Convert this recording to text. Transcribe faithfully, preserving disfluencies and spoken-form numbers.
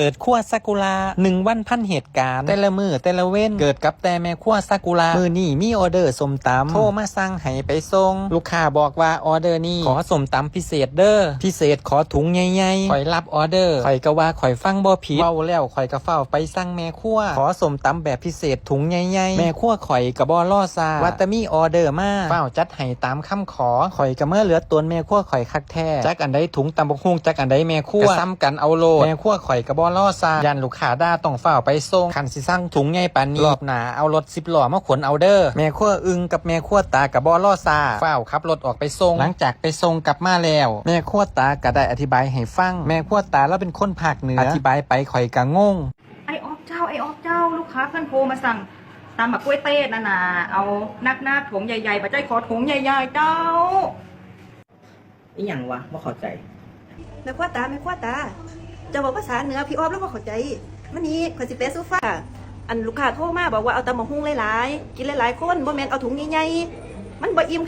เปิดครัวซากุระ หนึ่งวันพันเหตุการณ์ แต่ละมื้อแต่ละเว็น เกิดกับแต่แม่ครัวซากุระ มื้อนี้มีออเดอร์ส้มตำ โทรมาสั่งให้ไปส่ง ลูกค้าบอกว่าออเดอร์นี้ ขอส้มตำพิเศษเด้อ พิเศษขอถุงใหญ่ๆ ข้อยรับออเดอร์ ข้อยก็ว่าข้อยฟังบ่ผิด เว้าแล้วข้อยก็ฟ้าวไปสั่งแม่ครัว ขอส้มตำแบบพิเศษถุงใหญ่ๆ แม่ครัวข้อยก็บ่รอช้า ว่าแต่มีออเดอร์มา ฟ้าวจัดให้ตามคำขอ ข้อยก็มาเหลือตนแม่ครัวข้อยคักแท้ จักอันใดถุงตำบักหุ่ง จักอันใดแม่ครัว ก็ซ้ำกันเอาโลด แม่ครัวข้อยก็บ่รอช้า ย่านลูกค้าด่าต้องฟ้าวไปส่ง คันสิสั่งถุงใหญ่ปานนี้ รอบหน้าเอารถสิบล้อมาขนเอาเด้อ แม่ครัวอึ่งกับแม่ครัวตาก็บ่รอช้า ฟ้าวขับรถออกไปส่ง หลังจากไปส่งกลับมาแล้ว แม่ครัวตาก็ได้อธิบายให้ฟัง แม่ครัวตาลาวเป็นคนภาคเหนือ อธิบายไปข้อยก็งง ไอ้ออฟเจ้า ไอ้ออฟเจ้า ลูกค้าเพิ่นโทรมาสั่งตำบักกล้วยเต้นั่นน่ะ เอานักๆ ถุงใหญ่ๆ บ่าใจขอถุงใหญ่ๆ เจ้า อีหยังวะ บ่เข้าใจ แม่ครัวตา แม่ครัวตา เจ้าเว้าภาษาเหนือ พี่ออฟลาวบ่เข้าใจ มานี่ ข้อยสิแปลสู่ฟัง อันลูกค้าโทรมาบอกว่าเอาตำบักหุ่งหลายๆ กินหลายๆ คน บ่แม่นเอาถุงใหญ่ๆ มันบ่อิ่ม